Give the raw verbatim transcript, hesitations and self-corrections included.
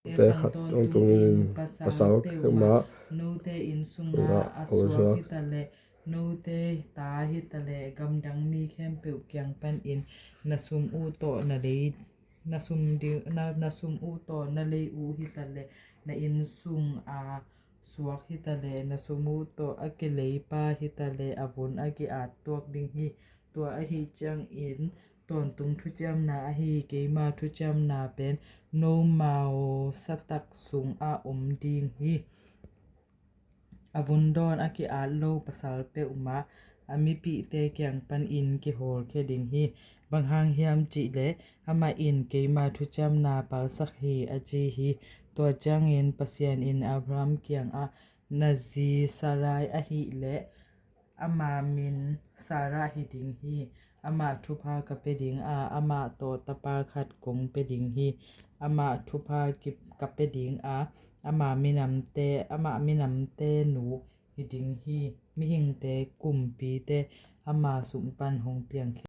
Te khat ong tungin pasal peuhmah, note inn sungah a suak hitaleh, note ta hitaleh gamdang mi khempeuh kiang panin na sum uh tawh na lei, na sum ding, na, na sum uh tawh na lei uh hitaleh, na inn sungah suak hitaleh, na sum uh tawh a kileipa hitaleh a vun a ki-at tuak ding hi. Tua ahih ciangin tawntung thuciamna ahi keima thuciamna pen nomau satak sungah om ding hi. A vun dawn a ki-at lo pasal peuhmah a mipihte kiang panin kihawlkhia ding hi. Bang hang hiam cihleh amah in keima thuciamna palsak hi, a ci hi. Tua ciangin Pasian in Abraham kiangah, na zi Sarai ahih leh ama min Sarah hi ding hi. Amah thupha ka pia ding a, amah tawh tapa khat kong pia ding hi. Amah thupha ki, ka pia ding a, ama minamte, amah minamte nu hi ding hi. Mihingte kumpite ama sung pan hong piang